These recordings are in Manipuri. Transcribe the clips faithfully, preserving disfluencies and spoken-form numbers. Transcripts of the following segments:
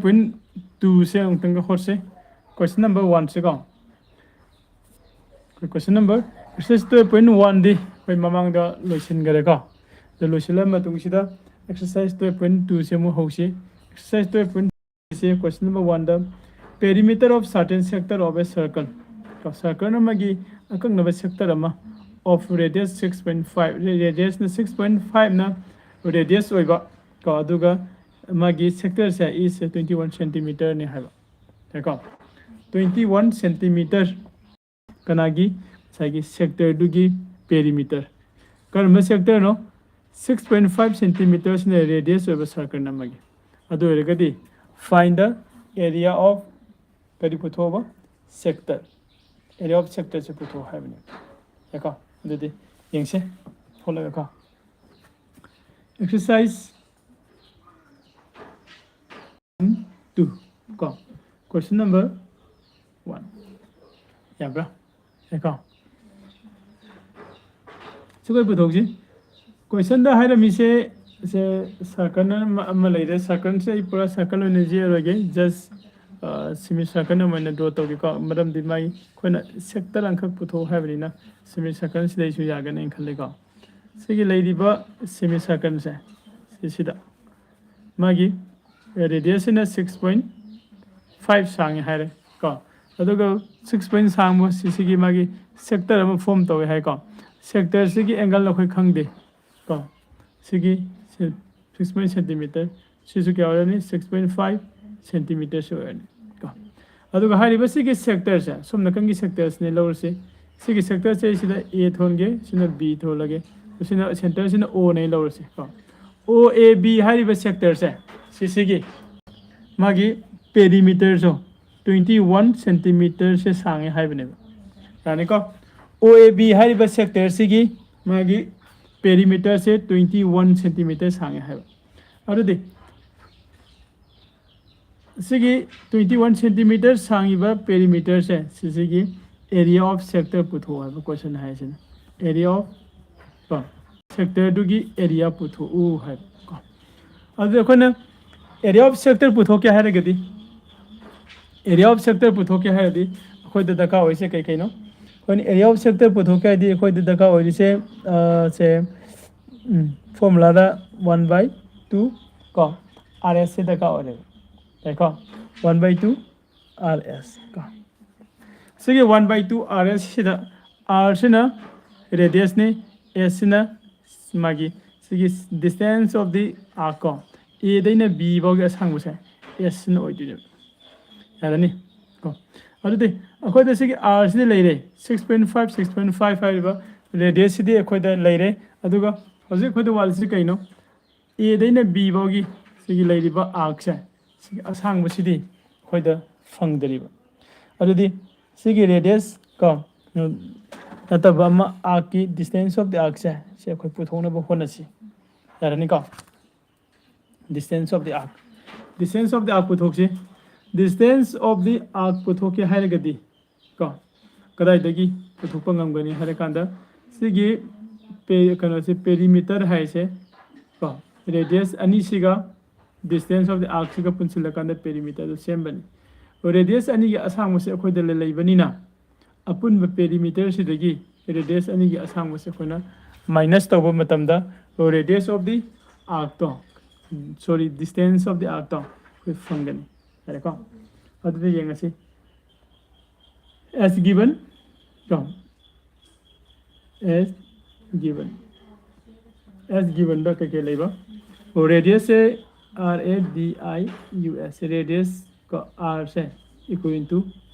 ꯄꯣꯏꯟ ꯇꯨꯁꯦ ꯑꯃꯨꯛꯇꯪꯒ ꯍꯣꯠꯁꯦ꯫ Question number one ꯁꯦꯀꯣ꯫ ꯑꯩꯈꯣꯏ question number, exercise twelve point one ꯗꯤ ꯑꯩꯈꯣꯏ ꯃꯃꯥꯡꯗ ꯂꯣꯏꯁꯤꯟꯈꯔꯦꯀꯣ꯫ ꯑꯗꯣ ꯂꯣꯏꯁꯤꯜꯂ ꯃꯇꯨꯡꯁꯤꯗ exercise twelve point two ꯁꯦ ꯑꯃꯨꯛ ꯍꯧꯁꯤ꯫ Exercise twelve point two say question number one the perimeter of certain sector of a circle꯫ Circle ꯑꯃꯒꯤ ꯑꯀꯛꯅꯕ sector ꯑꯃ of radius six point five, radius ꯅ six point five ꯅ radius ꯑꯣꯏꯕ ꯀꯣ, ꯑꯗꯨꯒ ꯃꯥꯒꯤ sector say is twenty one centimeter ꯅꯤ ꯍꯥꯏꯕ꯫ ꯌꯥꯏꯀꯣ? Twenty one centimeter꯫ ꯀꯅꯥꯒꯤ? ꯉꯁꯥꯏꯒꯤ sector ꯗꯨꯒꯤ perimeter꯫ ꯀꯔꯝꯕ sector ꯅꯣ? Six point five centimeter ꯁꯤꯅ radius ꯑꯣꯏꯕ circle ꯑꯃꯒꯤ꯫ ꯑꯗꯨ ꯑꯣꯏꯔꯒꯗꯤ find the area of ꯀꯔꯤ ꯄꯨꯊꯣꯛꯑꯕ? Sector꯫ Area of sector ꯁꯦ ꯄꯨꯊꯣꯛꯑꯣ ꯍꯥꯏꯕꯅꯦ꯫ ꯌꯥꯏꯀꯣ? ꯑꯗꯨꯗꯤ ꯌꯦꯡꯁꯦ꯫ ꯍꯣꯠꯂꯒꯀꯣ꯫ Exercise two ꯀꯣ꯫ Question number one꯫ ꯌꯥꯕ꯭ꯔꯥ? ꯌꯥꯏꯀꯣ? ꯁꯤ ꯑꯩꯈꯣꯏ ꯄꯨꯊꯣꯛꯁꯤ꯫ Question ꯗ ꯍꯥꯏꯔꯝꯃꯤꯁꯦ, ꯁꯦ circle ꯑꯃ, ꯑꯃ ꯂꯩꯔꯦ꯫ Circle ꯁꯦ ꯑꯩ ꯄꯨꯔꯥ circle ꯑꯣꯏꯅ ꯌꯦꯛꯑꯔꯣꯏꯒꯦ꯫ Just, ꯑ, semi circle ꯑꯃ ꯑꯣꯏꯅ draw ꯇꯧꯒꯦꯀꯣ꯫ ꯃꯔꯝꯗꯤ ꯃꯥꯏ ꯑꯩꯈꯣꯏꯅ sector ꯑꯃꯈꯛ ꯄꯨꯊꯣꯛ ꯍꯥꯏꯕꯅꯤꯅ semi circle ꯁꯤꯗꯩꯁꯨ ꯌꯥꯒꯅꯤ ꯈꯜꯂꯦꯀꯣ꯫ ꯁꯤꯒꯤ ꯂꯩꯔꯤꯕ semi circle ꯁꯦ, ꯁꯤꯁꯤꯗ ꯃꯥꯒꯤ radius ꯁꯤꯅ six point five ꯁꯥꯡꯉꯦ ꯍꯥꯏꯔꯦ ꯀꯣ꯫ ꯑꯗꯨꯒ six point ꯁꯥꯡꯕ ꯁꯤꯁꯤꯒꯤ ꯃꯥꯒꯤ sector ꯑꯃ form ꯇꯧꯋꯦ ꯍꯥꯏꯀꯣ꯫ Sector ꯁꯤꯒꯤ angle ꯑꯩꯈꯣꯏ ꯈꯪꯗꯦ ꯀꯣ꯫ ꯁꯤꯒꯤ six point centimeter, ꯁꯤꯁꯨ ꯀꯌꯥ ꯑꯣꯏꯔꯅꯤ? Six point five centimeter ꯁꯤ ꯑꯣꯏꯔꯅꯤ ꯀꯣ꯫ ꯑꯗꯨꯒ ꯍꯥꯏꯔꯤꯕ ꯁꯤꯒꯤ sector ꯁꯦ, ꯁꯣꯝ ꯅꯥꯀꯟꯒꯤ sector ꯁꯤꯅꯦ ꯂꯧꯔꯁꯤ꯫ ꯁꯤꯒꯤ sector ꯁꯦ ꯁꯤꯗ A ꯊꯣꯟꯒꯦ, ꯁꯤꯅ B ꯊꯣꯜꯂꯒꯦ, ꯁꯤꯅ centre ꯁꯤꯅ O ꯅꯦ ꯂꯧꯔꯁꯤ ꯀꯣ꯫ O A B ꯍꯥꯏꯔꯤꯕ sector ꯁꯦ, ꯁꯤꯁꯤꯒꯤ ꯃꯥꯒꯤ perimeter ꯁꯨ twenty one centimeter ꯁꯦ ꯁꯥꯡꯉꯦ ꯍꯥꯏꯕꯅꯦꯕ꯫ ꯌꯥꯅꯤꯀꯣ? O A B ꯍꯥꯏꯔꯤꯕ sector ꯁꯤꯒꯤ ꯃꯥꯒꯤ perimeter ꯁꯦ twenty one centimeter ꯁꯥꯡꯉꯦ ꯍꯥꯏꯕ꯫ ꯑꯗꯨꯗꯤ ꯁꯤꯒꯤ twenty one centimeter ꯁꯥꯡꯉꯤꯕ perimeter say, ꯁꯤꯁꯤꯒꯤ area of sector ꯄꯨꯊꯣꯛꯑꯣ ꯍꯥꯏꯕ question ꯍꯥꯏꯁꯤꯅ꯫ Area of ꯀꯣ, sector ꯗꯨꯒꯤ area ꯄꯨꯊꯣꯛꯎ ꯍꯥꯏꯕ ꯀꯣ꯫ ꯑꯗꯨꯗꯤ ꯑꯩꯈꯣꯏꯅ Area of sector ꯄꯨꯊꯣꯛꯀꯦ ꯍꯥꯏꯔꯒꯗꯤ, area of sector ꯄꯨꯊꯣꯛꯀꯦ ꯍꯥꯏꯔꯗꯤ ꯑꯩꯈꯣꯏꯗ ꯗꯔꯀꯥꯔ ꯑꯣꯏꯔꯤꯁꯦ ꯀꯩ ꯀꯩꯅꯣ? ꯑꯩꯈꯣꯏꯅ area of sector ꯄꯨꯊꯣꯛꯀꯦ ꯍꯥꯏꯗꯤ ꯑꯩꯈꯣꯏꯗ ꯗꯔꯀꯥꯔ ꯑꯣꯏꯔꯤꯁꯦ, ꯑ, ꯁꯦ, ꯎꯝ, formula the one by two ꯀꯣ, R S ꯁꯦ ꯗꯔꯀꯥꯔ ꯑꯣꯏꯔꯦꯕ꯫ ꯌꯥꯏꯀꯣ? One by two R S ꯀꯣ꯫ ꯁꯤꯒꯤ one by two R S ꯁꯤꯗ, R ꯁꯤꯅ radius ꯅꯤ, S ꯁꯤꯅ ꯃꯥꯒꯤ ꯁꯤꯒꯤ distance of the arc ꯀꯣ, A ꯗꯩꯅ B ꯐꯥꯎꯒꯤ ꯑꯁꯥꯡꯕꯁꯦ S ꯁꯤꯅ ꯑꯣꯏꯗꯣꯏꯅꯦꯕ꯫ ꯌꯥꯔꯅꯤ ꯀꯣ? ꯑꯗꯨꯗꯤ ꯑꯩꯈꯣꯏꯗ ꯁꯤꯒꯤ R ꯁꯤꯗꯤ ꯂꯩꯔꯦ, six point five, six point five ꯍꯥꯏꯔꯤꯕ radius ꯁꯤꯗꯤ ꯑꯩꯈꯣꯏꯗ ꯂꯩꯔꯦ꯫ ꯑꯗꯨꯒ ꯍꯧꯖꯤꯛ ꯑꯩꯈꯣꯏꯗ ꯋꯥꯠꯂꯤꯁꯤ ꯀꯩꯅꯣ? A ꯗꯩꯅ B ꯐꯥꯎꯒꯤ ꯁꯤꯒꯤ ꯂꯩꯔꯤꯕ arc ꯁꯦ, ꯁꯤꯒꯤ ꯑꯁꯥꯡꯕꯁꯤꯗꯤ ꯑꯩꯈꯣꯏꯗ ꯐꯪꯗꯔꯤꯕ꯫ ꯑꯗꯨꯗꯤ ꯁꯤꯒꯤ radius ꯀꯣ, ꯅꯠꯇꯕ ꯑꯃ, arc ꯀꯤ distance of the arc ꯁꯦ, ꯁꯤ ꯑꯩꯈꯣꯏ ꯄꯨꯊꯣꯛꯅꯕ ꯍꯣꯠꯅꯁꯤ꯫ ꯌꯥꯔꯅꯤꯀꯣ? Distance of the arc, distance of the arc ꯄꯨꯊꯣꯛꯁꯤ꯫ Distance of the arc ꯄꯨꯊꯣꯛꯀꯦ ꯍꯥꯏꯔꯒꯗꯤ ꯀꯣ, ꯀꯗꯥꯏꯗꯒꯤ ꯄꯨꯊꯣꯛꯄ ꯉꯝꯒꯅꯤ ꯍꯥꯏꯔꯀꯥꯟꯗ, ꯁꯤꯒꯤ ꯄꯦ-, ꯀꯩꯅꯣꯁꯦ, perimeter ꯍꯥꯏꯁꯦ ꯀꯣ, radius ꯑꯅꯤꯁꯤꯒ distance of the arc ꯁꯤꯒ ꯄꯨꯟꯁꯤꯜꯂꯀꯥꯟꯗ perimeter ꯗꯨ ꯁꯦꯝꯕꯅꯤ꯫ Radius ꯑꯅꯤꯒꯤ ꯑꯁꯥꯡꯕꯁꯦ ꯑꯩꯈꯣꯏꯗ ꯂꯩ-, ꯂꯩꯕꯅꯤꯅ, ꯑꯄꯨꯟꯕ perimeter ꯁꯤꯗꯒꯤ radius ꯑꯅꯤꯒꯤ ꯑꯁꯥꯡꯕꯁꯦ ꯑꯩꯈꯣꯏꯅ minus ꯇꯧꯕ ꯃꯇꯝꯗ, radius of the arc to, sorry, distance of the arc ꯇꯣ ꯑꯩꯈꯣꯏ ꯐꯪꯒꯅꯤ꯫ ꯌꯥꯔꯦꯀꯣ? ꯑꯗꯨꯗꯤ ꯌꯦꯡꯉꯁꯤ꯫ As given ꯀꯣ, as given, as given ꯗ ꯀꯩꯀꯩ ꯂꯩꯕ? Radius say R A D I U S, radius ꯀꯣ, R ꯁꯦ equal to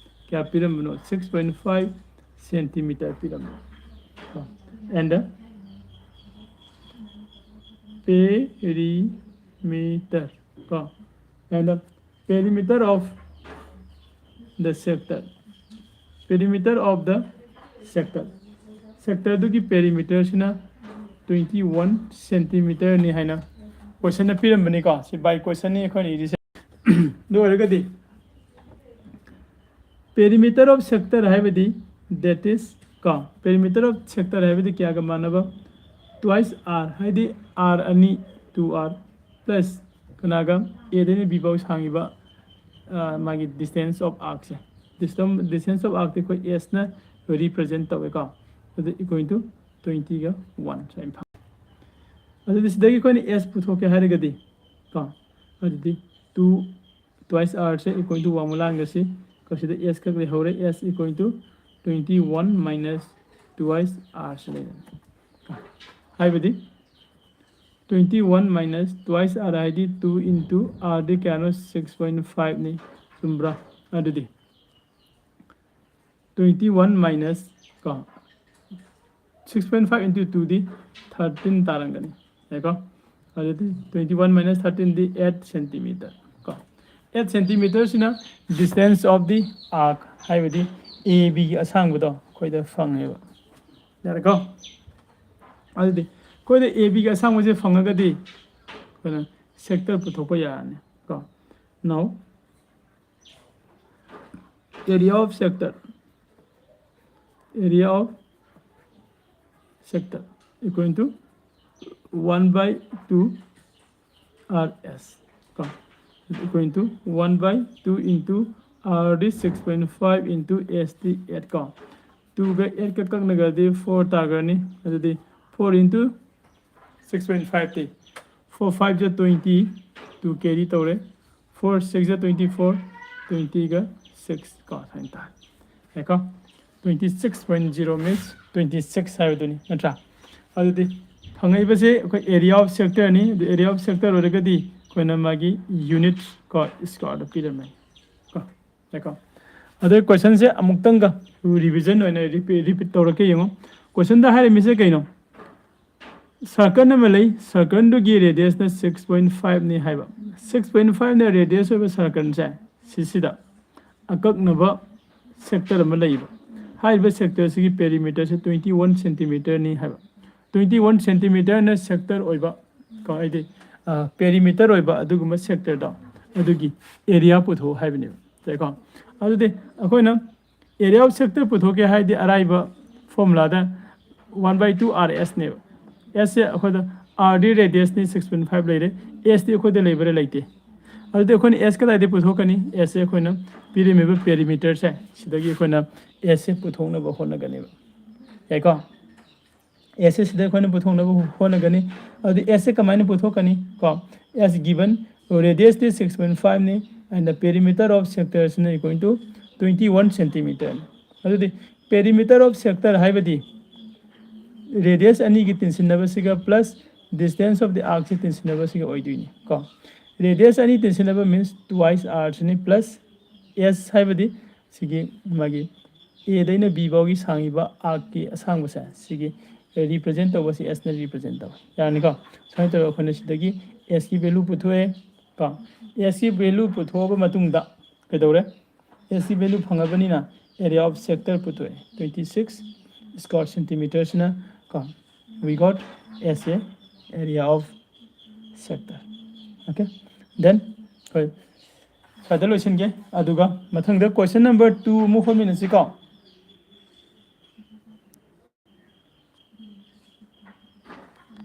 ꯀꯌꯥ ꯄꯤꯔꯝꯕꯅꯣ? Six point five centimeter ꯄꯤꯔꯝꯃꯦ ꯀꯣ꯫ And the perimeter ꯀꯣ, and the perimeter of the sector, perimeter of the sector, sector ꯗꯨꯒꯤ perimeter ꯁꯤꯅ twenty one centimeter ꯅꯤ ꯍꯥꯏꯅ question ꯗ ꯄꯤꯔꯝꯕꯅꯤꯀꯣ꯫ ꯁꯤ by question ꯅꯤ ꯑꯩꯈꯣꯏꯅ ꯏꯔꯤꯁꯦ꯫ ꯑꯗꯨ ꯑꯣꯏꯔꯒꯗꯤ perimeter of sector ꯍꯥꯏꯕꯗꯤ, that is ꯀꯣ, perimeter of sector ꯍꯥꯏꯕꯗꯤ ꯀꯌꯥꯒ ꯃꯥꯟꯅꯕ? Twice R, ꯍꯥꯏꯗꯤ R ꯑꯅꯤ, two R plus ꯀꯅꯥꯒ? ꯑꯦꯗꯩꯅ ꯕꯤ ꯐꯥꯎ ꯁꯥꯡꯉꯤꯕ ꯃꯥꯒꯤ distance of arcꯁꯦ, distance distance of arcꯇꯤ ꯑꯩꯈꯣꯏ ꯑꯦꯁꯅ represent ꯇꯧꯋꯦꯀꯣ꯫ ꯑꯗꯨ equal to twentyꯒ one ꯁꯨꯃꯥꯏꯅ ꯐꯪꯉꯦ꯫ ꯑꯗꯨꯗꯤ ꯁꯤꯗꯒꯤ ꯑꯩꯈꯣꯏꯅ ꯑꯦꯁ ꯄꯨꯊꯣꯛꯀꯦ ꯍꯥꯏꯔꯒꯗꯤ ꯀꯣ, ꯑꯗꯨꯗꯤ two twice r say equal to one ꯂꯥꯡꯒꯁꯤ, ꯀꯣ ꯁꯤꯗ ꯑꯦꯁ ꯈꯛ ꯂꯩꯍꯧꯔꯦ꯫ S equal to twenty one minus twice r ꯁꯤ ꯂꯩꯔꯦ꯫ ꯍꯥꯏꯕꯗꯤ twenty one minus twice r ꯍꯥꯏꯗꯤ two into r ꯗꯤ ꯀꯌꯥꯅꯣ? Six point five ꯅꯤ꯫ ꯆꯨꯝꯕ꯭ꯔꯥ? ꯑꯗꯨꯗꯤ twenty one minus ꯀꯣ six point five into two ꯗꯤ thirteen ꯇꯥꯔꯝꯒꯅꯤ꯫ ꯌꯥꯏꯀꯣ? ꯑꯗꯨꯗꯤ twenty one minus thirteen ꯗꯤ eight centimeter ꯀꯣ꯫ Eight centimeterꯁꯤꯅ distance of the arc ꯍꯥꯏꯕꯗꯤ ꯑꯦ ꯕꯤꯒꯤ ꯑꯁꯥꯡꯕꯗꯣ ꯑꯩꯈꯣꯏꯗ ꯐꯪꯉꯦꯕ꯫ ꯌꯥꯔꯦꯀꯣ? ꯑꯗꯨꯗꯤ ꯑꯩꯈꯣꯏꯗ ꯑꯦ ꯕꯤꯒꯤ ꯑꯁꯥꯡꯕꯁꯦ ꯐꯪꯉꯒꯗꯤ ꯑꯩꯈꯣꯏꯅ sector ꯄꯨꯊꯣꯛꯄ ꯌꯥꯔꯅꯤ ꯀꯣ꯫ Now area of sector, area of sector equal to one by two r s ꯀꯣ, equal to one by two into r D six point five into s D eight ꯀꯣ꯫ Twoꯒ eightꯀ ꯀꯛꯅꯒꯗꯤ four ꯇꯥꯈ꯭ꯔꯅꯤ꯫ ꯑꯗꯨꯗꯤ four into six point five ꯗꯤ four five ꯖ twenty, two carry ꯇꯧꯔꯦ꯫ Four six ꯖ twenty four, twentyꯒ six ꯀꯣ, ꯁꯨꯃꯥꯏꯅ ꯇꯥꯔꯦ꯫ ꯌꯥꯏꯀꯣ? Twenty six point zero means twenty six ꯍꯥꯏꯕꯗꯨꯅꯤ, ꯅꯠꯇ꯭ꯔꯥ? ꯑꯗꯨꯗꯤ ꯐꯪꯉꯛꯏꯕꯁꯦ ꯑꯩꯈꯣꯏ area of sectorꯅꯤ꯫ ꯑꯗꯨ area of sector ꯑꯣꯏꯔꯒꯗꯤ ꯑꯩꯈꯣꯏꯅ ꯃꯥꯒꯤ unit ꯀꯣ, squareꯗ ꯄꯤꯔꯝꯃꯦ ꯀꯣ꯫ ꯌꯥꯏꯀꯣ? ꯑꯗꯨ questionꯁꯦ ꯑꯃꯨꯛꯇꯪꯒ revision ꯑꯣꯏꯅ repeat repeat ꯇꯧꯔꯛꯀꯦ ꯌꯦꯡꯉꯣ꯫ Questionꯗ ꯍꯥꯏꯔꯝꯃꯤꯁꯦ ꯀꯩꯅꯣ? Circle ꯑꯃ ꯂꯩ, circleꯗꯨꯒꯤ radiusꯅ six point fiveꯅꯤ ꯍꯥꯏꯕ꯫ Six point fiveꯅ radius ꯑꯣꯏꯕ circleꯁꯦ ꯁꯤꯁꯤꯗ ꯑꯀꯛꯅꯕ sector ꯑꯃ ꯂꯩꯕ꯫ ꯍꯥꯏꯔꯤꯕ sectorꯁꯤꯒꯤ perimeterꯁꯦ twenty one centimeterꯅꯤ ꯍꯥꯏꯕ꯫ Twenty one centimeterꯅ sector ꯑꯣꯏꯕ ꯀꯣ, ꯍꯥꯏꯗꯤ perimeter ꯑꯣꯏꯕ ꯑꯗꯨꯒꯨꯝꯕ sectorꯗꯣ, ꯑꯗꯨꯒꯤ area ꯄꯨꯊꯣꯛꯎ ꯍꯥꯏꯕꯅꯦꯕ꯫ ꯌꯥꯏꯀꯣ? ꯑꯗꯨꯗꯤ ꯑꯩꯈꯣꯏꯅ area of sector ꯄꯨꯊꯣꯛꯀꯦ ꯍꯥꯏꯗꯤ ꯑꯔꯥꯏꯕ formulaꯗ one by two r sꯅꯦꯕ꯫ Sꯁꯦ ꯑꯩꯈꯣꯏꯗ R ꯗꯤ radius ꯅꯤ, six point five ꯂꯩꯔꯦ꯫ S ꯇꯤ ꯑꯩꯈꯣꯏꯗ ꯂꯩꯕ꯭ꯔꯥ? ꯂꯩꯇꯦ꯫ ꯑꯗꯨꯗꯤ ꯑꯩꯈꯣꯏꯅ S ꯀꯗꯥꯏꯗꯒꯤ ꯄꯨꯊꯣꯛꯀꯅꯤ? S ꯁꯦ ꯑꯩꯈꯣꯏꯅ ꯄꯤꯔꯝꯃꯤꯕ perimeter ꯁꯦ ꯁꯤꯗꯒꯤ ꯑꯩꯈꯣꯏꯅ S ꯁꯦ ꯄꯨꯊꯣꯛꯅꯕ ꯍꯣꯠꯅꯒꯅꯦꯕ꯫ ꯌꯥꯏꯀꯣ? S ꯁꯦ ꯁꯤꯗ ꯑꯩꯈꯣꯏꯅ ꯄꯨꯊꯣꯛꯅꯕ ꯍꯣꯠꯅꯒꯅꯤ꯫ ꯑꯗꯨꯗꯤ S ꯁꯦ ꯀꯃꯥꯏꯅ ꯄꯨꯊꯣꯛꯀꯅꯤ? ꯀꯣ, S given, radius T six point five ꯅꯤ, and the perimeter of sector ꯁꯤꯅ equal to twenty one centimeter꯫ ꯑꯗꯨꯗꯤ perimeter of sector ꯍꯥꯏꯕꯗꯤ radius ꯑꯅꯤꯒꯤ ꯇꯤꯟꯁꯤꯟꯅꯕꯁꯤꯒ plus distance of the arc ꯁꯤ ꯇꯤꯟꯁꯤꯟꯅꯕꯁꯤꯒ ꯑꯣꯏꯗꯣꯏꯅꯤ꯫ ꯀꯣ, radius ꯑꯅꯤ ꯇꯤꯟꯁꯤꯟꯅꯕ means twice R ꯁꯤꯅꯤ, plus S ꯍꯥꯏꯕꯗꯤ ꯁꯤꯒꯤ ꯃꯥꯒꯤ A ꯗꯩꯅ B ꯐꯥꯎꯒꯤ ꯁꯥꯡꯉꯤꯕ arc ꯀꯤ ꯑꯁꯥꯡꯕꯁꯦ ꯁꯤꯒꯤ represent ꯇꯧꯕꯁꯤ S ꯅ represent ꯇꯧꯋꯤ꯫ ꯌꯥꯔꯅꯤꯀꯣ? ꯁꯨꯃꯥꯏꯅ ꯇꯧꯔꯒ ꯑꯩꯈꯣꯏꯅ ꯁꯤꯗꯒꯤ S ꯀꯤ value ꯄꯨꯊꯣꯛꯑꯦ꯫ ꯀꯣ, S ꯀꯤ value ꯄꯨꯊꯣꯛꯑꯕ ꯃꯇꯨꯡꯗ ꯀꯩꯗꯧꯔꯦ? S ꯀꯤ value ꯐꯪꯉꯕꯅꯤꯅ area of sector ꯄꯨꯊꯣꯛꯑꯦ, twenty six square centimeter ꯁꯤꯅ꯫ ꯀꯣ, we got S A, area of sector꯫ Okay, then ꯑꯩꯈꯣꯏ ꯁ꯭ꯋꯥꯏꯗ ꯂꯣꯏꯁꯤꯟꯒꯦ꯫ ꯑꯗꯨꯒ ꯃꯊꯪꯗ question number two ꯑꯃꯨꯛ ꯍꯣꯠꯃꯤꯟꯅꯁꯤꯀꯣ꯫